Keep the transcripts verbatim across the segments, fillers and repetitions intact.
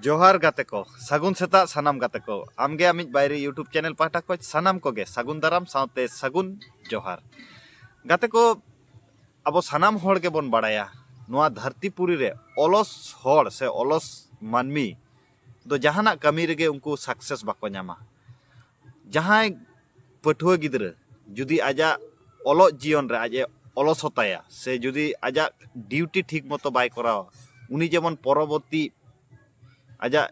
ᱡᱚᱦᱟᱨ ᱜᱟᱛᱮ ᱠᱚ, ᱥᱟᱹᱜᱩᱱ ᱥᱮᱛᱟᱜ ᱥᱟᱱᱟᱢ ᱜᱟᱛᱮ ᱠᱚ᱾ ᱟᱢᱜᱮ ᱟᱢᱤᱡ ᱵᱟᱭᱨᱤ YouTube ᱪᱮᱱᱮᱞ ᱯᱟᱦᱴᱟ ᱠᱷᱚᱱ ᱥᱟᱱᱟᱢ ᱠᱚᱜᱮ ᱥᱟᱹᱜᱩᱱ ᱫᱟᱨᱟᱢ ᱥᱟᱶᱛᱮ ᱥᱟᱹᱜᱩᱱ ᱡᱚᱦᱟᱨ᱾ ᱜᱟᱛᱮ ᱠᱚ, ᱟᱵᱚ ᱥᱟᱱᱟᱢ ᱦᱚᱲ ᱜᱮᱵᱚᱱ ᱵᱟᱲᱟᱭᱟ, ᱱᱚᱣᱟ ᱫᱷᱟᱹᱨᱛᱤ ᱯᱩᱨᱤ ᱨᱮ ᱚᱞᱚᱥ ᱦᱚᱲ ᱥᱮ ᱚᱞᱚᱥ ᱢᱟᱹᱱᱢᱤ ᱫᱚ ᱡᱟᱦᱟᱱᱟᱜ ᱠᱟᱹᱢᱤ ᱨᱮᱜᱮ ᱩᱱᱠᱩ ᱥᱟᱠᱥᱮᱥ ᱵᱟᱠᱚ ᱧᱟᱢᱟ᱾ ᱡᱟᱦᱟᱸᱭ ᱯᱟᱹᱴᱷᱩᱣᱟᱹ ᱜᱤᱫᱽᱨᱟᱹ ᱡᱩᱫᱤ ᱟᱡᱟᱜ ᱚᱞᱚᱜ ᱡᱤᱭᱚᱱ ᱨᱮ ᱟᱡ ᱮ ᱚᱞᱚᱥᱚᱛᱟᱭᱟ ᱥᱮ ᱡᱩᱫᱤ ᱟᱡᱟᱜ ᱰᱤᱭᱩᱴᱤ ᱴᱷᱤᱠ ᱢᱚᱛᱚ ᱵᱟᱭ ᱠᱚᱨᱟᱣᱟ, ᱩᱱᱤ ᱡᱮᱢᱚᱱ ᱯᱚᱨᱚᱵᱚᱨᱛᱤ ᱟᱡᱟᱜ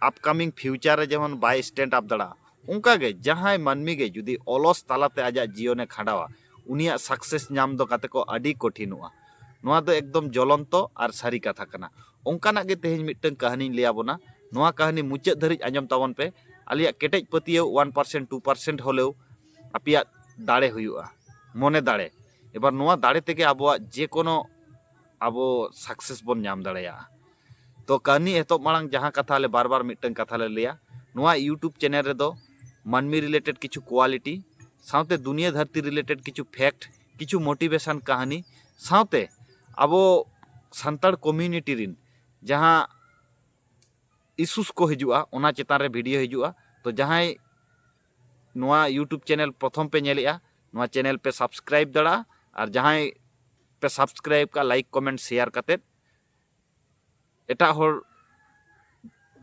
ᱟᱯᱠᱟᱢᱤᱝ ᱯᱷᱤᱭᱩᱪᱟᱨ ᱨᱮ ᱡᱮᱢᱚᱱ ᱵᱟᱭ ᱥᱴᱮᱱᱰ ᱟᱯ ᱫᱟᱲᱮᱭᱟᱜᱼᱟ, ᱚᱱᱠᱟᱜᱮ ᱡᱟᱦᱟᱸᱭ ᱢᱟᱹᱱᱢᱤ ᱜᱮ ᱡᱩᱫᱤ ᱚᱞᱚᱥ ᱛᱟᱞᱟᱛᱮ ᱟᱡᱟᱜ ᱡᱤᱭᱚᱱᱮ ᱠᱷᱟᱸᱰᱟᱣᱟ, ᱩᱱᱤᱭᱟᱜ ᱥᱟᱠᱥᱮᱥ ᱧᱟᱢ ᱫᱚ ᱜᱟᱛᱮ ᱠᱚ ᱟᱹᱰᱤ ᱠᱚᱴᱷᱤᱱᱚᱜᱼᱟ᱾ ᱱᱚᱣᱟ ᱫᱚ ᱮᱠᱫᱚᱢ ᱡᱚᱞᱚᱱᱛᱚ ᱟᱨ ᱥᱟᱹᱨᱤ ᱠᱟᱛᱷᱟ ᱠᱟᱱᱟ᱾ ᱚᱱᱠᱟᱱᱟᱜ ᱜᱮ ᱛᱮᱦᱮᱧ ᱢᱤᱫᱴᱟᱝ ᱠᱟᱹᱦᱱᱤᱧ ᱞᱟᱹᱭ ᱟᱵᱚᱱᱟ᱾ ᱱᱚᱣᱟ ᱠᱟᱹᱦᱱᱤ ᱢᱩᱪᱟᱹᱫ ᱫᱷᱟᱹᱨᱤᱡ ᱟᱸᱡᱚᱢ ᱛᱟᱵᱚᱱ ᱯᱮ᱾ ᱟᱞᱮᱭᱟᱜ ᱠᱮᱴᱮᱡ ᱯᱟᱹᱛᱭᱟᱹᱣ ᱚᱣᱟᱱ ᱯᱟᱨᱥᱮᱱᱴ ᱴᱩ ᱯᱟᱨᱥᱮᱱᱴ ᱦᱚᱞᱮᱣ ᱟᱯᱮᱭᱟᱜ ᱫᱟᱲᱮ ᱦᱩᱭᱩᱜᱼᱟ, ᱢᱚᱱᱮ ᱫᱟᱲᱮ᱾ ᱮᱵᱟᱨ ᱱᱚᱣᱟ ᱫᱟᱲᱮ ᱛᱮᱜᱮ ᱟᱵᱚᱣᱟᱜ ᱡᱮ ᱠᱳᱱᱳ ᱟᱵᱚ ᱥᱟᱠᱥᱮᱥ ᱵᱚᱱ ᱧᱟᱢ ᱫᱟᱲᱮᱭᱟᱜᱼᱟ᱾ ᱛᱚ ᱠᱟᱹᱦᱱᱤ ᱮᱛᱚᱦᱚᱵ ᱢᱟᱲᱟᱝ ᱡᱟᱦᱟᱸ ᱠᱟᱛᱷᱟ ᱟᱞᱮ ᱵᱟᱨ ᱵᱟᱨ ᱢᱤᱫᱴᱟᱝ ᱠᱟᱛᱷᱟ ᱞᱮ ᱞᱟᱹᱭᱟ, ᱱᱚᱣᱟ YouTube ᱪᱮᱱᱮᱞ ᱨᱮᱫᱚ ᱢᱟᱹᱱᱢᱤ ᱨᱤᱞᱮᱴᱮᱰ ᱠᱤᱪᱷᱩ ᱠᱳᱣᱟᱞᱤᱴᱤ ᱥᱟᱶᱛᱮ ᱫᱩᱱᱤᱭᱟᱹ ᱫᱷᱟᱹᱨᱛᱤ ᱨᱤᱞᱮᱴᱮᱰ ᱠᱤᱪᱷᱩ ᱯᱷᱮᱠᱴ, ᱠᱤᱪᱷᱩ ᱢᱳᱴᱤᱵᱷᱮᱥᱚᱱ ᱠᱟᱹᱦᱱᱤ ᱥᱟᱶᱛᱮ ᱟᱵᱚ ᱥᱟᱱᱛᱟᱲ ᱠᱚᱢᱤᱭᱩᱱᱤᱴᱤ ᱨᱤᱱ ᱡᱟᱦᱟᱸ ᱤᱥᱩᱥ ᱠᱚ ᱦᱤᱡᱩᱜᱼᱟ, ᱚᱱᱟ ᱪᱮᱛᱟᱱ ᱨᱮ ᱵᱷᱤᱰᱤᱭᱳ ᱦᱤᱡᱩᱜᱼᱟ᱾ ᱛᱚ ᱡᱟᱦᱟᱸᱭ ᱱᱚᱣᱟ YouTube ᱪᱮᱱᱮᱞ ᱯᱨᱚᱛᱷᱚᱢ ᱯᱮ ᱧᱮᱞᱮᱜᱼᱟ, ᱱᱚᱣᱟ ᱪᱮᱱᱮᱞ ᱯᱮ ᱥᱟᱵᱥᱠᱨᱟᱭᱤᱵ ᱫᱟᱲᱮᱭᱟᱜᱼᱟ, ᱟᱨ ᱡᱟᱦᱟᱸᱭ ᱯᱮ ᱥᱟᱵᱥᱠᱨᱟᱭᱤᱵ ᱠᱟᱜᱼᱟ, ᱞᱟᱭᱤᱠ, ᱠᱚᱢᱮᱱᱴ, ᱥᱮᱭᱟᱨ ᱠᱟᱛᱮᱫ ᱮᱴᱟᱜ ᱦᱚᱲ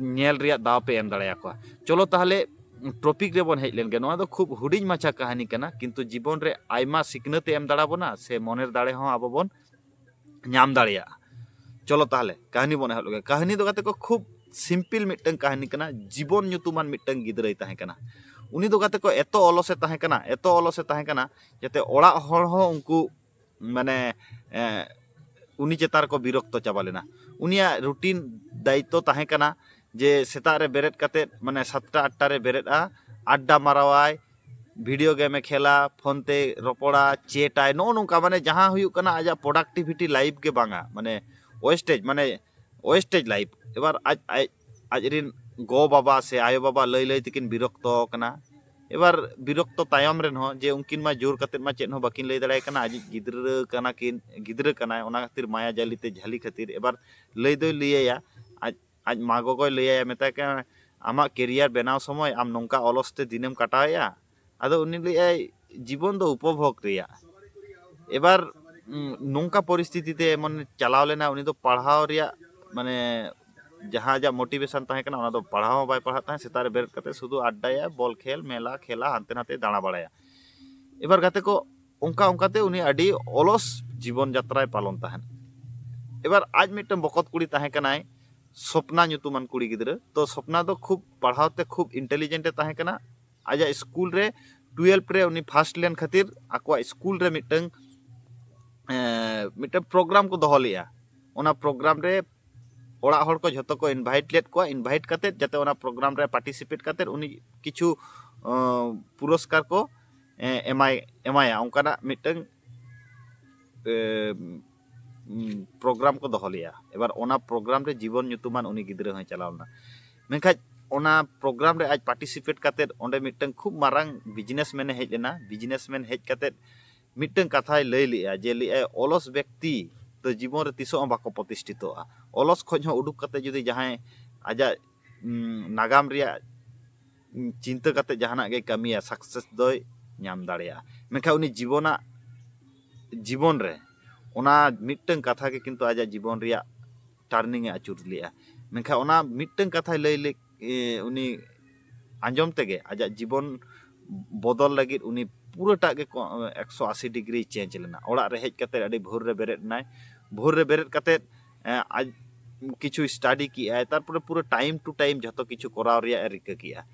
ᱧᱮᱞ ᱨᱮᱭᱟᱜ ᱫᱟᱣ ᱯᱮ ᱮᱢ ᱫᱟᱲᱮᱭᱟᱠᱚᱣᱟ᱾ ᱪᱚᱞᱚ ᱛᱟᱦᱚᱞᱮ ᱴᱚᱯᱤᱠ ᱨᱮᱵᱚᱱ ᱦᱮᱡ ᱞᱮᱱ ᱜᱮ᱾ ᱱᱚᱣᱟ ᱫᱚ ᱠᱷᱩᱵ ᱦᱩᱰᱤᱧ ᱢᱟᱪᱷᱟ ᱠᱟᱹᱦᱱᱤ ᱠᱟᱱᱟ, ᱠᱤᱱᱛᱩ ᱡᱤᱵᱚᱱ ᱨᱮ ᱟᱭᱢᱟ ᱥᱤᱠᱷᱱᱟᱹᱛ ᱮ ᱮᱢ ᱫᱟᱲᱮ ᱵᱚᱱᱟ ᱥᱮ ᱢᱚᱱᱮᱨ ᱫᱟᱲᱮ ᱦᱚᱸ ᱟᱵᱚ ᱵᱚᱱ ᱧᱟᱢ ᱫᱟᱲᱮᱭᱟᱜᱼᱟ᱾ ᱪᱚᱞᱚ ᱛᱟᱦᱚᱞᱮ ᱠᱟᱹᱦᱱᱤ ᱵᱚᱱ ᱮᱦᱚᱵ ᱞᱮᱜᱮ᱾ ᱠᱟᱹᱦᱱᱤ ᱫᱚ ᱜᱟᱛᱮ ᱠᱚ ᱠᱷᱩᱵ ᱥᱤᱢᱯᱤᱞ ᱢᱤᱫᱴᱟᱝ ᱠᱟᱹᱦᱱᱤ ᱠᱟᱱᱟ᱾ ᱡᱤᱵᱚᱱ ᱧᱩᱛᱩᱢᱟᱱ ᱢᱤᱫᱴᱟᱝ ᱜᱤᱫᱽᱨᱟᱹᱭ ᱛᱟᱦᱮᱸ ᱠᱟᱱᱟ᱾ ᱩᱱᱤ ᱫᱚ ᱜᱟᱛᱮ ᱠᱚ ᱮᱛᱚ ᱚᱞᱚᱥᱮ ᱛᱟᱦᱮᱸ ᱠᱟᱱᱟ, ᱮᱛᱚ ᱚᱞᱚᱥᱮ ᱛᱟᱦᱮᱸ ᱠᱟᱱᱟ, ᱡᱟᱛᱮ ᱚᱲᱟᱜ ᱦᱚᱲ ᱦᱚᱸ ᱩᱱᱠᱩ ᱢᱟᱱᱮ ᱮ, ᱩᱱᱤ ᱪᱮᱛᱟᱱ ᱨᱮᱠᱚ ᱵᱤᱨᱚᱠᱛᱚ ᱪᱟᱵᱟ ᱞᱮᱱᱟ᱾ ᱩᱱᱤᱭᱟᱜ ᱨᱩᱴᱤᱱ ᱫᱟᱭᱤᱛᱛᱚ ᱛᱟᱦᱮᱸ ᱠᱟᱱᱟ ᱡᱮ ᱥᱮᱛᱟᱜ ᱨᱮ ᱵᱮᱨᱮᱫ ᱠᱟᱛᱮᱫ ᱢᱟᱱᱮ ᱥᱟᱛᱴᱟ ᱟᱴᱴᱟ ᱨᱮ ᱵᱮᱨᱮᱫᱼᱟ, ᱟᱰᱰᱟ ᱢᱟᱨᱟᱣᱟᱭ, ᱵᱷᱤᱰᱤᱭᱳ ᱜᱮᱢᱮ ᱠᱷᱮᱞᱟ, ᱯᱷᱳᱱ ᱛᱮ ᱨᱚᱯᱚᱲᱟ, ᱪᱮᱴᱟᱭ, ᱱᱚᱜᱼᱚ ᱱᱚᱝᱠᱟ ᱢᱟᱱᱮ ᱡᱟᱦᱟᱸ ᱦᱩᱭᱩᱜ ᱠᱟᱱᱟ ᱟᱡᱟᱜ ᱯᱨᱚᱰᱟᱠᱴᱤᱵᱷᱤᱴᱤ ᱞᱟᱭᱤᱯᱷ ᱜᱮ ᱵᱟᱝᱟ, ᱢᱟᱱᱮ ᱳᱭᱮᱥᱴᱮᱡᱽ, ᱢᱟᱱᱮ ᱳᱭᱮᱥᱴᱮᱡᱽ ᱞᱟᱭᱤᱯᱷ᱾ ᱮᱵᱟᱨ ᱟᱡ ᱟᱡ ᱟᱡᱨᱤᱱ ᱜᱚ ᱵᱟᱵᱟ ᱥᱮ ᱟᱭᱳ ᱵᱟᱵᱟ ᱞᱟᱹᱭ ᱞᱟᱹᱭ ᱛᱮᱠᱤᱱ ᱵᱤᱨᱚᱠᱛᱚ ᱟᱠᱟᱱᱟ᱾ ᱮᱵᱟᱨ ᱵᱤᱨᱚᱠᱛᱚ ᱛᱟᱭᱚᱢ ᱨᱮᱱ ᱦᱚᱸ ᱡᱮ ᱩᱱᱠᱤᱱ ᱢᱟ ᱡᱳᱨ ᱠᱟᱛᱮᱫ ᱢᱟ ᱪᱮᱫ ᱦᱚᱸ ᱵᱟᱹᱠᱤᱱ ᱞᱟᱹᱭ ᱫᱟᱲᱮᱭᱟᱭ ᱠᱟᱱᱟ, ᱟᱡᱤᱡ ᱜᱤᱫᱽᱨᱟᱹ ᱠᱟᱱᱟ ᱠᱤᱱ, ᱜᱤᱫᱽᱨᱟᱹ ᱠᱟᱱᱟᱭ, ᱚᱱᱟ ᱠᱷᱟᱹᱛᱤᱨ ᱢᱟᱭᱟ ᱡᱟᱹᱞᱤ ᱛᱮ ᱡᱷᱟᱹᱞᱤ ᱠᱷᱟᱹᱛᱤᱨ ᱮᱵᱟᱨ ᱞᱟᱹᱭ ᱫᱚᱭ ᱞᱟᱹᱭᱟᱭᱟ, ᱟᱡ ᱟᱡ ᱢᱟ ᱜᱚᱜᱚᱭ ᱞᱟᱹᱭᱟᱭᱟ, ᱢᱮᱛᱟᱭ ᱠᱟᱱᱟ, "ᱟᱢᱟᱜ ᱠᱮᱨᱤᱭᱟᱨ ᱵᱮᱱᱟᱣ ᱥᱚᱢᱚᱭ ᱟᱢ ᱱᱚᱝᱠᱟ ᱚᱞᱚᱥ ᱛᱮ ᱫᱤᱱᱮᱢ ᱠᱟᱴᱟᱣᱮᱫᱼᱟ?" ᱟᱫᱚ ᱩᱱᱤ ᱞᱟᱹᱭᱟᱭ, "ᱡᱤᱵᱚᱱ ᱫᱚ ᱩᱯᱚᱵᱷᱳᱜᱽ ᱨᱮᱭᱟᱜ᱾" ᱮᱵᱟᱨ ᱩᱸ, ᱱᱚᱝᱠᱟ ᱯᱚᱨᱤᱥᱛᱷᱤᱛᱤ ᱛᱮ ᱮᱢᱚᱱ ᱪᱟᱞᱟᱣ ᱞᱮᱱᱟ, ᱩᱱᱤ ᱫᱚ ᱯᱟᱲᱦᱟᱣ ᱨᱮᱭᱟᱜ, ᱢᱟᱱᱮ, ᱡᱟᱦᱟᱸ ᱟᱡᱟᱜ ᱢᱳᱴᱤᱵᱷᱮᱥᱚᱱ ᱛᱟᱦᱮᱸ ᱠᱟᱱᱟ, ᱚᱱᱟ ᱫᱚ ᱯᱟᱲᱦᱟᱣ ᱦᱚᱸ ᱵᱟᱭ ᱯᱟᱲᱦᱟᱜ ᱛᱟᱦᱮᱸᱫ᱾ ᱥᱮᱛᱟᱜ ᱨᱮ ᱵᱮᱨᱮᱫ ᱠᱟᱛᱮ ᱥᱩᱫᱷᱩ ᱟᱰᱰᱟᱭᱟ, ᱵᱚᱞ ᱠᱷᱮᱞ, ᱢᱮᱞᱟ, ᱠᱷᱮᱞᱟ, ᱦᱟᱱᱛᱮ ᱱᱟᱛᱮ ᱫᱟᱬᱟ ᱵᱟᱲᱟᱭᱟ᱾ ᱮᱵᱟᱨ ᱜᱟᱛᱮ ᱠᱚ, ᱚᱱᱠᱟ ᱚᱱᱠᱟᱛᱮ ᱩᱱᱤ ᱟᱹᱰᱤ ᱚᱞᱚᱥ ᱡᱤᱵᱚᱱ ᱡᱟᱛᱨᱟᱭ ᱯᱟᱞᱚᱱ ᱛᱟᱦᱮᱸᱫ᱾ ᱮᱵᱟᱨ ᱟᱡ ᱢᱤᱫᱴᱟᱝ ᱵᱚᱠᱚᱛ ᱠᱩᱲᱤ ᱛᱟᱦᱮᱸ ᱠᱟᱱᱟᱭ, ᱥᱚᱯᱱᱟ ᱧᱩᱛᱩᱢᱟᱱ ᱠᱩᱲᱤ ᱜᱤᱫᱽᱨᱟᱹ᱾ ᱛᱚ ᱥᱚᱯᱱᱟ ᱫᱚ ᱠᱷᱩᱵ ᱯᱟᱲᱦᱟᱣ ᱛᱮ ᱠᱷᱩᱵ ᱤᱱᱴᱮᱞᱤᱡᱮᱱᱴ ᱮ ᱛᱟᱦᱮᱸ ᱠᱟᱱᱟ᱾ ᱟᱡᱟᱜ ᱥᱠᱩᱞ ᱨᱮ ᱴᱩᱭᱮᱞᱵᱷ ᱨᱮ ᱩᱱᱤ ᱯᱷᱟᱥᱴ ᱞᱮᱱ ᱠᱷᱟᱹᱛᱤᱨ ᱟᱠᱚᱣᱟᱜ ᱥᱠᱩᱞ ᱨᱮ ᱢᱤᱫᱴᱟᱝ, ᱮᱸ, ᱢᱤᱫᱴᱟᱝ ᱯᱨᱳᱜᱨᱟᱢ ᱠᱚ ᱫᱚᱦᱚ ᱞᱮᱫᱼᱟ᱾ ᱚᱱᱟ ᱯᱨᱳᱜᱨᱟᱢ ᱨᱮ ᱚᱲᱟᱜ ᱦᱚᱲ ᱠᱚ ᱡᱷᱚᱛᱚ ᱠᱚ ᱤᱱᱵᱷᱟᱭᱤᱴ ᱞᱮᱫ ᱠᱚᱣᱟ᱾ ᱤᱱᱵᱷᱟᱭᱤᱴ ᱠᱟᱛᱮᱫ ᱡᱟᱛᱮ ᱚᱱᱟ ᱯᱨᱳᱜᱨᱟᱢ ᱨᱮ ᱯᱟᱨᱴᱤᱥᱤᱯᱮᱴ ᱠᱟᱛᱮᱫ ᱩᱱᱤ ᱠᱤᱪᱷᱩ, ᱟᱸ, ᱯᱩᱨᱚᱥᱠᱟᱨ ᱠᱚ, ᱮᱸ, ᱮᱢᱟᱭ, ᱮᱢᱟᱭᱟ, ᱚᱱᱠᱟᱱᱟᱜ ᱢᱤᱫᱴᱟᱝ, ᱮᱸ, ᱩᱸ, ᱯᱨᱳᱜᱨᱟᱢ ᱠᱚ ᱫᱚᱦᱚ ᱞᱮᱫᱼᱟ᱾ ᱮᱵᱟᱨ ᱚᱱᱟ ᱯᱨᱳᱜᱨᱟᱢ ᱨᱮ ᱡᱤᱵᱚᱱ ᱧᱩᱛᱩᱢᱟᱱ ᱩᱱᱤ ᱜᱤᱫᱽᱨᱟᱹ ᱦᱚᱸᱭ ᱪᱟᱞᱟᱣ ᱞᱮᱱᱟ᱾ ᱢᱮᱱᱠᱷᱟᱱ ᱚᱱᱟ ᱯᱨᱳᱜᱨᱟᱢ ᱨᱮ ᱟᱡ ᱯᱟᱨᱴᱤᱥᱤᱯᱮᱴ ᱠᱟᱛᱮᱫ ᱚᱸᱰᱮ ᱢᱤᱫᱴᱟᱝ ᱠᱷᱩᱵ ᱢᱟᱨᱟᱝ ᱵᱤᱡᱽᱱᱮᱥᱢᱮᱱᱮ ᱦᱮᱡ ᱞᱮᱱᱟ᱾ ᱵᱤᱡᱽᱱᱮᱥᱢᱮᱱ ᱦᱮᱡ ᱠᱟᱛᱮᱫ ᱢᱤᱫᱴᱟᱝ ᱠᱟᱛᱷᱟᱭ ᱞᱟᱹᱭ ᱞᱮᱜᱼᱟ, ᱡᱮ ᱞᱟᱹᱭᱟᱭ, "ᱚᱞᱚᱥ ᱵᱮᱠᱛᱤ ᱫᱚ ᱡᱤᱵᱚᱱ ᱨᱮ ᱛᱤᱥᱚᱜ ᱦᱚᱸ ᱵᱟᱠᱚ ᱯᱨᱚᱛᱤᱥᱴᱷᱤᱛᱚᱜᱼᱟ᱾ ᱚᱞᱚᱥ ᱠᱷᱚᱡ ᱦᱚᱸ ᱩᱰᱩᱠ ᱠᱟᱛᱮ ᱡᱩᱫᱤ ᱡᱟᱦᱟᱸᱭ ᱟᱡᱟᱜ, ᱩᱸ, ᱱᱟᱜᱟᱢ ᱨᱮᱭᱟᱜ, ᱩᱸ, ᱪᱤᱱᱛᱟᱹ ᱠᱟᱛᱮ ᱡᱟᱦᱟᱱᱟᱜ ᱜᱮ ᱠᱟᱹᱢᱤᱭᱟ, ᱥᱟᱠᱥᱮᱥ ᱫᱚᱭ ᱧᱟᱢ ᱫᱟᱲᱮᱭᱟᱜᱼᱟ᱾" ᱢᱮᱱᱠᱷᱟᱱ ᱩᱱᱤ ᱡᱤᱵᱚᱱᱟᱜ, ᱡᱤᱵᱚᱱ ᱨᱮ ᱚᱱᱟ ᱢᱤᱫᱴᱟᱝ ᱠᱟᱛᱷᱟ ᱜᱮ ᱠᱤᱱᱛᱩ ᱟᱡᱟᱜ ᱡᱤᱵᱚᱱ ᱨᱮᱭᱟᱜ ᱴᱟᱨᱱᱤᱝ ᱮ ᱟᱹᱪᱩᱨ ᱞᱮᱜᱼᱟ᱾ ᱢᱮᱱᱠᱷᱟᱱ ᱚᱱᱟ ᱢᱤᱫᱴᱟᱝ ᱠᱟᱛᱷᱟᱭ ᱞᱟᱹᱭ ᱞᱮ, ᱮ, ᱩᱱᱤ ᱟᱸᱡᱚᱢ ᱛᱮᱜᱮ ᱟᱡᱟᱜ ᱡᱤᱵᱚᱱ ᱵᱚᱫᱚᱞ ᱞᱟᱹᱜᱤᱫ ᱩᱱᱤ ᱯᱩᱨᱟᱹᱴᱟᱜ ᱜᱮ ᱠᱚ-, ᱮᱠᱥᱚ ᱟᱥᱤ ᱰᱤᱜᱽᱨᱤ ᱪᱮᱧᱡᱽ ᱞᱮᱱᱟ᱾ ᱚᱲᱟᱜ ᱨᱮ ᱦᱮᱡ ᱠᱟᱛᱮ ᱟᱹᱰᱤ ᱵᱷᱳᱨ ᱨᱮ ᱵᱮᱨᱮᱫ ᱮᱱᱟᱭ᱾ ᱵᱷᱳᱨ ᱨᱮ ᱵᱮᱨᱮᱫ ᱠᱟᱛᱮ, ᱮ, ᱟᱡ ᱠᱤᱪᱷᱩ ᱥᱴᱟᱰᱤ ᱠᱮᱜᱼᱟᱭ, ᱛᱟᱨᱯᱚᱨᱮ ᱯᱩᱨᱟᱹ ᱴᱟᱭᱤᱢ ᱴᱩ ᱴᱟᱭᱤᱢ ᱡᱷᱚᱛᱚ ᱠᱤᱪᱷᱩ ᱠᱚᱨᱟᱣ ᱨᱮᱭᱟᱜ ᱮ ᱨᱤᱠᱟᱹ ᱠᱮᱜᱼᱟ᱾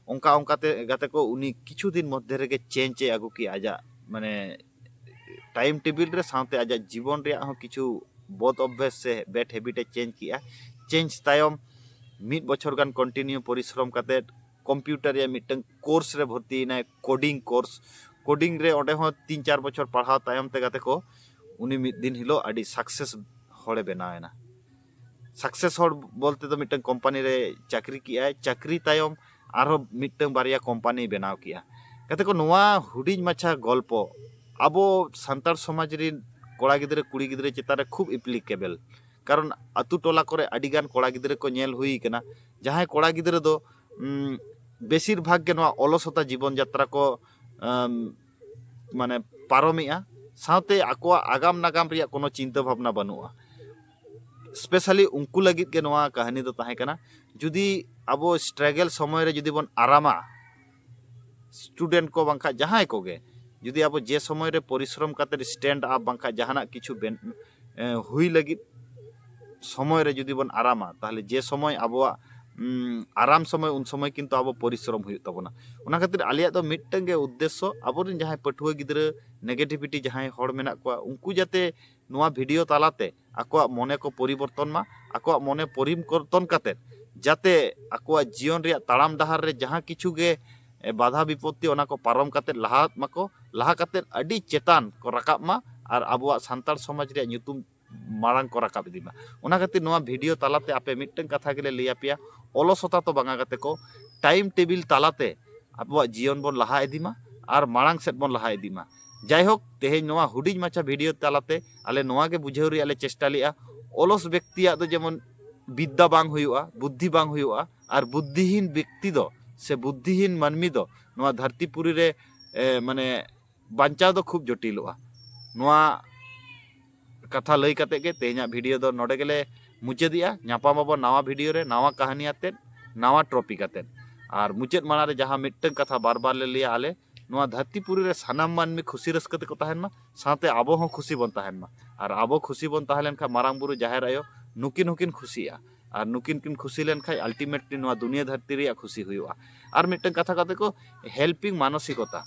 ᱚᱱᱠᱟ ᱚᱱᱠᱟᱛᱮ ᱜᱟᱛᱮ ᱠᱚ ᱩᱱᱤ ᱠᱤᱪᱷᱩ ᱫᱤᱱ ᱢᱚᱫᱽᱫᱷᱮ ᱨᱮᱜᱮ ᱪᱮᱧᱡᱽ ᱮ ᱟᱹᱜᱩ ᱠᱮᱜᱼᱟ ᱟᱡᱟᱜ, ᱢᱟᱱᱮ, ᱴᱟᱭᱤᱢ ᱴᱮᱵᱤᱞ ᱨᱮ, ᱥᱟᱶᱛᱮ ᱟᱡᱟᱜ ᱡᱤᱵᱚᱱ ᱨᱮᱭᱟᱜ ᱦᱚᱸ ᱠᱤᱪᱷᱩ ᱵᱚᱫ ᱚᱵᱵᱷᱟᱥ ᱥᱮ ᱵᱮᱰ ᱦᱮᱵᱤᱴ ᱮ ᱪᱮᱧᱡᱽ ᱠᱮᱜᱼᱟ᱾ ᱪᱮᱧᱡᱽ ᱛᱟᱭᱚᱢ ᱢᱤᱫ ᱵᱚᱪᱷᱚᱨ ᱜᱟᱱ ᱠᱚᱱᱴᱤᱱᱤᱭᱩ ᱯᱚᱨᱤᱥᱨᱚᱢ ᱠᱟᱛᱮᱫ ᱠᱚᱢᱯᱤᱭᱩᱴᱟᱨ ᱨᱮᱭᱟᱜ ᱢᱤᱫᱴᱟᱝ ᱠᱳᱨᱥ ᱨᱮ ᱵᱷᱚᱨᱛᱤᱭᱮᱱᱟᱭ, ᱠᱳᱰᱤᱝ ᱠᱳᱨᱥ᱾ ᱠᱳᱰᱤᱝ ᱨᱮ ᱚᱸᱰᱮ ᱦᱚᱸ ᱛᱤᱱ ᱪᱟᱨ ᱵᱚᱪᱷᱚᱨ ᱯᱟᱲᱦᱟᱣ ᱛᱟᱭᱚᱢ ᱛᱮ ᱜᱟᱛᱮ ᱠᱚ ᱩᱱᱤ ᱢᱤᱫ ᱫᱤᱱ ᱦᱤᱞᱳᱜ ᱟᱹᱰᱤ ᱥᱟᱠᱥᱮᱥ ᱦᱚᱲᱮ ᱵᱮᱱᱟᱣ ᱮᱱᱟ᱾ ᱥᱟᱠᱥᱮᱥ ᱦᱚᱲ ᱵᱚᱞᱛᱮ ᱫᱚ ᱢᱤᱫᱴᱟᱝ ᱠᱳᱢᱯᱟᱱᱤ ᱨᱮ ᱪᱟᱹᱠᱨᱤ ᱠᱮᱜᱼᱟᱭ, ᱪᱟᱹᱠᱨᱤ ᱛᱟᱭᱚᱢ ᱟᱨᱦᱚᱸ ᱢᱤᱫᱴᱟᱝ ᱵᱟᱨᱭᱟ ᱠᱳᱢᱯᱟᱱᱤᱭ ᱵᱮᱱᱟᱣ ᱠᱮᱜᱼᱟ᱾ ᱜᱟᱛᱮ ᱠᱚ, ᱱᱚᱣᱟ ᱦᱩᱰᱤᱧ ᱢᱟᱪᱷᱟ ᱜᱚᱞᱯᱚ ᱟᱵᱚ ᱥᱟᱱᱛᱟᱲ ᱥᱚᱢᱟᱡᱽ ᱨᱤᱱ ᱠᱚᱲᱟ ᱜᱤᱫᱽᱨᱟᱹ ᱠᱩᱲᱤ ᱜᱤᱫᱽᱨᱟᱹ ᱪᱮᱛᱟᱱ ᱨᱮ ᱠᱷᱩᱵ ᱮᱯᱞᱤᱠᱮᱵᱮᱞ᱾ ᱠᱟᱨᱚᱱ ᱟᱛᱳ ᱴᱚᱞᱟ ᱠᱚᱨᱮ ᱟᱹᱰᱤᱜᱟᱱ ᱠᱚᱲᱟ ᱜᱤᱫᱽᱨᱟᱹ ᱠᱚ ᱧᱮᱞ ᱦᱩᱭ ᱠᱟᱱᱟ, ᱡᱟᱦᱟᱸᱭ ᱠᱚᱲᱟ ᱜᱤᱫᱽᱨᱟᱹ ᱫᱚ ᱩᱢ, ᱵᱮᱥᱤᱨ ᱵᱷᱟᱜᱽ ᱜᱮ ᱱᱚᱣᱟ ᱚᱞᱚᱥᱚᱛᱟ ᱡᱤᱵᱚᱱ ᱡᱟᱛᱨᱟ ᱠᱚ ᱟᱢ, ᱢᱟᱱᱮ ᱯᱟᱨᱚᱢᱮᱜᱼᱟ, ᱥᱟᱶᱛᱮ ᱟᱠᱚᱣᱟᱜ ᱟᱜᱟᱢ ᱱᱟᱜᱟᱢ ᱨᱮᱭᱟᱜ ᱠᱳᱱᱳ ᱪᱤᱱᱛᱟᱹ ᱵᱷᱟᱵᱽᱱᱟ ᱵᱟᱹᱱᱩᱜᱼᱟ᱾ ᱥᱯᱮᱥᱟᱞᱤ ᱩᱱᱠᱩ ᱞᱟᱹᱜᱤᱫ ᱜᱮ ᱱᱚᱣᱟ ᱠᱟᱹᱦᱱᱤ ᱫᱚ ᱛᱟᱦᱮᱸ ᱠᱟᱱᱟ᱾ ᱡᱩᱫᱤ ᱟᱵᱚ ᱥᱴᱨᱟᱜᱮᱞ ᱥᱚᱢᱚᱭ ᱨᱮ ᱡᱩᱫᱤ ᱵᱚᱱ ᱟᱨᱟᱢᱟ, ᱥᱴᱩᱰᱮᱱᱴ ᱠᱚ ᱵᱟᱝᱠᱷᱟᱱ ᱡᱟᱦᱟᱸᱭ ᱠᱚᱜᱮ, ᱡᱩᱫᱤ ᱟᱵᱚ ᱡᱮ ᱥᱚᱢᱚᱭ ᱨᱮ ᱯᱚᱨᱤᱥᱨᱚᱢ ᱠᱟᱛᱮ ᱥᱴᱮᱱᱰ ᱟᱯ ᱵᱟᱝᱠᱷᱟᱱ ᱡᱟᱦᱟᱱᱟᱜ ᱠᱤᱪᱷᱩ ᱵᱮᱱ ᱮ, ᱦᱩᱭ ᱞᱟᱹᱜᱤᱫ ᱥᱚᱢᱚᱭ ᱨᱮ ᱡᱩᱫᱤ ᱵᱚᱱ ᱟᱨᱟᱢᱟ, ᱛᱟᱦᱚᱞᱮ ᱡᱮ ᱥᱚᱢᱚᱭ ᱟᱵᱚᱣᱟᱜ ᱩᱢ, ᱟᱨᱟᱢ ᱥᱚᱢᱚᱭ, ᱩᱱ ᱥᱚᱢᱚᱭ ᱠᱤᱱᱛᱩ ᱟᱵᱚ ᱯᱚᱨᱤᱥᱨᱚᱢ ᱦᱩᱭᱩᱜ ᱛᱟᱵᱚᱱᱟ᱾ ᱚᱱᱟ ᱠᱷᱟᱹᱛᱤᱨ ᱟᱞᱮᱭᱟᱜ ᱫᱚ ᱢᱤᱫᱴᱟᱝ ᱜᱮ ᱩᱫᱽᱫᱮᱥᱥᱚ, ᱟᱵᱚᱨᱮᱱ ᱡᱟᱦᱟᱸᱭ ᱯᱟᱹᱴᱷᱩᱣᱟᱹ ᱜᱤᱫᱽᱨᱟᱹ, ᱱᱮᱜᱮᱴᱤᱵᱷᱤᱴᱤ ᱡᱟᱦᱟᱸᱭ ᱦᱚᱲ ᱢᱮᱱᱟᱜ ᱠᱚᱣᱟ, ᱩᱱᱠᱩ ᱡᱟᱛᱮ ᱱᱚᱣᱟ ᱵᱷᱤᱰᱤᱭᱳ ᱛᱟᱞᱟᱛᱮ ᱟᱠᱚᱣᱟᱜ ᱢᱚᱱᱮ ᱠᱚ ᱯᱚᱨᱤᱵᱚᱨᱛᱚᱱ ᱢᱟ, ᱟᱠᱚᱣᱟᱜ ᱢᱚᱱᱮ ᱯᱚᱨᱤᱵᱚᱨᱛᱚᱱ ᱠᱟᱛᱮ ᱡᱟᱛᱮ ᱟᱠᱚᱣᱟᱜ ᱡᱤᱭᱚᱱ ᱨᱮᱭᱟᱜ ᱛᱟᱲᱟᱢ ᱰᱟᱦᱟᱨ ᱨᱮ ᱡᱟᱦᱟᱸ ᱠᱤᱪᱷᱩ ᱜᱮ ᱮ, ᱵᱟᱫᱷᱟ ᱵᱤᱯᱚᱛᱛᱤ, ᱚᱱᱟ ᱠᱚ ᱯᱟᱨᱚᱢ ᱠᱟᱛᱮ ᱞᱟᱦᱟᱜ ᱢᱟᱠᱚ, ᱞᱟᱦᱟ ᱠᱟᱛᱮ ᱟᱹᱰᱤ ᱪᱮᱛᱟᱱ ᱠᱚ ᱨᱟᱠᱟᱵ ᱢᱟ ᱟᱨ ᱟᱵᱚᱣᱟᱜ ᱥᱟᱱᱛᱟᱲ ᱥᱚᱢᱟᱡᱽ ᱨᱮᱭᱟᱜ ᱧᱩᱛᱩᱢ ᱢᱟᱲᱟᱝ ᱠᱚ ᱨᱟᱠᱟᱵ ᱤᱫᱤ ᱢᱟ᱾ ᱚᱱᱟ ᱠᱷᱟᱹᱛᱤᱨ ᱱᱚᱣᱟ ᱵᱷᱤᱰᱤᱭᱳ ᱛᱟᱞᱟᱛᱮ ᱟᱯᱮ ᱢᱤᱫᱴᱟᱝ ᱠᱟᱛᱷᱟ ᱜᱮᱞᱮ ᱞᱟᱹᱭ ᱟᱯᱮᱭᱟ, ᱚᱞᱚᱥᱚᱛᱟ ᱫᱚ ᱵᱟᱝᱟ ᱜᱟᱛᱮ ᱠᱚ, ᱴᱟᱭᱤᱢ ᱴᱮᱵᱤᱞ ᱛᱟᱞᱟᱛᱮ ᱟᱵᱚᱣᱟᱜ ᱡᱤᱭᱚᱱ ᱵᱚᱱ ᱞᱟᱦᱟ ᱤᱫᱤ ᱢᱟ ᱟᱨ ᱢᱟᱲᱟᱝ ᱥᱮᱫ ᱵᱚᱱ ᱞᱟᱦᱟ ᱤᱫᱤ ᱢᱟ᱾ ᱡᱟᱭᱦᱳᱠ, ᱛᱮᱦᱮᱧ ᱱᱚᱣᱟ ᱦᱩᱰᱤᱧ ᱢᱟᱪᱷᱟ ᱵᱷᱤᱰᱤᱭᱳ ᱛᱟᱞᱟᱛᱮ ᱟᱞᱮ ᱱᱚᱣᱟ ᱜᱮ ᱵᱩᱡᱷᱟᱹᱣ ᱨᱮᱭᱟᱜ ᱞᱮ ᱪᱮᱥᱴᱟ ᱞᱮᱜᱼᱟ, ᱚᱞᱚᱥ ᱵᱮᱠᱛᱤᱭᱟᱜ ᱫᱚ ᱡᱮᱢᱚᱱ ᱵᱤᱫᱽᱫᱟ ᱵᱟᱝ ᱦᱩᱭᱩᱜᱼᱟ, ᱵᱩᱫᱽᱫᱷᱤ ᱵᱟᱝ ᱦᱩᱭᱩᱜᱼᱟ, ᱟᱨ ᱵᱩᱫᱽᱫᱷᱤᱦᱤᱱ ᱵᱮᱠᱛᱤ ᱫᱚ ᱥᱮ ᱵᱩᱫᱽᱫᱷᱤᱦᱤᱱ ᱢᱟᱹᱱᱢᱤ ᱫᱚ ᱱᱚᱣᱟ ᱫᱷᱟᱹᱨᱛᱤ ᱯᱩᱨᱤ ᱨᱮ ᱮ, ᱢᱟᱱᱮ ᱵᱟᱧᱪᱟᱣ ᱫᱚ ᱠᱷᱩᱵ ᱡᱚᱴᱤᱞᱚᱜᱼᱟ᱾ ᱱᱚᱣᱟ ᱠᱟᱛᱷᱟ ᱞᱟᱹᱭ ᱠᱟᱛᱮ ᱜᱮ ᱛᱮᱦᱮᱧᱟᱜ ᱵᱷᱤᱰᱤᱭᱳ ᱫᱚ ᱱᱚᱰᱮ ᱜᱮᱞᱮ ᱢᱩᱪᱟᱹᱫᱮᱜᱼᱟ᱾ ᱧᱟᱯᱟᱢ ᱟᱵᱚᱱ ᱱᱟᱣᱟ ᱵᱷᱤᱰᱤᱭᱳ ᱨᱮ, ᱱᱟᱣᱟ ᱠᱟᱹᱦᱱᱤ ᱟᱛᱮᱫ, ᱱᱟᱣᱟ ᱴᱚᱯᱤᱠ ᱟᱛᱮᱫ᱾ ᱟᱨ ᱢᱩᱪᱟᱹᱫ ᱢᱟᱲᱟᱝ ᱨᱮ ᱡᱟᱦᱟᱸ ᱢᱤᱫᱴᱟᱝ ᱠᱟᱛᱷᱟ ᱵᱟᱨ ᱵᱟᱨ ᱞᱮ ᱞᱟᱹᱭᱟ, ᱟᱞᱮ ᱱᱚᱣᱟ ᱫᱷᱟᱹᱨᱛᱤ ᱯᱩᱨᱤ ᱨᱮ ᱥᱟᱱᱟᱢ ᱢᱟᱹᱱᱢᱤ ᱠᱷᱩᱥᱤ ᱨᱟᱹᱥᱠᱟᱹ ᱛᱮᱠᱚ ᱛᱟᱦᱮᱱ ᱢᱟ, ᱥᱟᱶᱛᱮ ᱟᱵᱚ ᱦᱚᱸ ᱠᱷᱩᱥᱤ ᱵᱚᱱ ᱛᱟᱦᱮᱱ ᱢᱟ᱾ ᱟᱨ ᱟᱵᱚ ᱠᱷᱩᱥᱤ ᱵᱚᱱ ᱛᱟᱦᱮᱸ ᱞᱮᱱᱠᱷᱟᱱ ᱢᱟᱨᱟᱝ ᱵᱩᱨᱩ, ᱡᱟᱦᱮᱨ ᱟᱭᱳ ᱱᱩᱠᱤᱱ ᱦᱚᱸᱠᱤᱱ ᱠᱷᱩᱥᱤᱜᱼᱟ᱾ ᱟᱨ ᱱᱩᱠᱤᱱ ᱠᱤᱱ ᱠᱷᱩᱥᱤ ᱞᱮᱱᱠᱷᱟᱱ ᱟᱞᱴᱤᱢᱮᱴᱞᱤ ᱱᱚᱣᱟ ᱫᱩᱱᱤᱭᱟᱹ ᱫᱷᱟᱹᱨᱛᱤ ᱨᱮᱭᱟᱜ ᱠᱷᱩᱥᱤ ᱦᱩᱭᱩᱜᱼᱟ᱾ ᱟᱨ ᱢᱤᱫᱴᱟᱝ ᱠᱟᱛᱷᱟ ᱠᱟᱛᱮ ᱠᱚ, ᱦᱮᱞᱯᱤᱝ ᱢᱟᱱᱚᱥᱤᱠᱚᱛᱟ,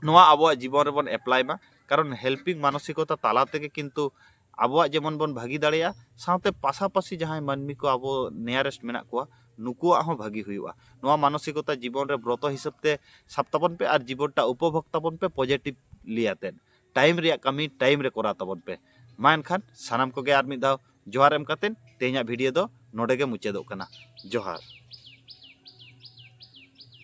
ᱱᱚᱣᱟ ᱟᱵᱚᱣᱟᱜ ᱡᱤᱵᱚᱱ ᱨᱮᱵᱚᱱ ᱮᱯᱞᱟᱭ ᱢᱟ, ᱠᱟᱨᱚᱱ ᱦᱮᱞᱯᱤᱝ ᱢᱟᱱᱚᱥᱤᱠᱚᱛᱟ ᱛᱟᱞᱟ ᱛᱮᱜᱮ ᱠᱤᱱᱛᱩ ᱟᱵᱚᱣᱟᱜ ᱡᱮᱢᱚᱱ ᱵᱚᱱ ᱵᱷᱟᱹᱜᱤ ᱫᱟᱲᱮᱭᱟᱜᱼᱟ, ᱥᱟᱶᱛᱮ ᱯᱟᱥᱟᱯᱟᱥᱤ ᱡᱟᱦᱟᱸᱭ ᱢᱟᱹᱱᱢᱤ ᱠᱚ ᱟᱵᱚ ᱱᱮᱭᱟᱨᱮᱥᱴ ᱢᱮᱱᱟᱜ ᱠᱚᱣᱟ, ᱱᱩᱠᱩᱣᱟᱜ ᱦᱚᱸ ᱵᱷᱟᱹᱜᱤ ᱦᱩᱭᱩᱜᱼᱟ᱾ ᱱᱚᱣᱟ ᱢᱟᱱᱚᱥᱤᱠᱚᱛᱟ ᱡᱤᱵᱚᱱ ᱨᱮ ᱵᱨᱚᱛᱚ ᱦᱤᱥᱟᱹᱵ ᱛᱮ ᱥᱟᱵ ᱛᱟᱵᱚᱱ ᱯᱮ ᱟᱨ ᱡᱤᱵᱚᱱᱴᱟ ᱩᱯᱚᱵᱷᱳᱜᱽ ᱛᱟᱵᱚᱱ ᱯᱮ ᱯᱚᱡᱮᱴᱤᱵᱷᱞᱤ ᱟᱛᱮᱫ᱾ ᱴᱟᱭᱤᱢ ᱨᱮᱭᱟᱜ ᱠᱟᱹᱢᱤ ᱴᱟᱭᱤᱢ ᱨᱮ ᱠᱚᱨᱟᱣ ᱛᱟᱵᱚᱱ ᱯᱮ᱾ ᱢᱟ ᱮᱱᱠᱷᱟᱱ ᱥᱟᱱᱟᱢ ᱠᱚᱜᱮ ᱟᱨ ᱢᱤᱫ ᱫᱷᱟᱣ ᱡᱚᱦᱟᱨ ᱮᱢ ᱠᱟᱛᱮᱫ ᱛᱮᱦᱮᱧᱟᱜ ᱵᱷᱤᱰᱤᱭᱳ ᱫᱚ ᱱᱚᱰᱮ ᱜᱮ ᱢᱩᱪᱟᱹᱫᱚᱜ ᱠᱟᱱᱟ᱾ ᱡᱚᱦᱟᱨ᱾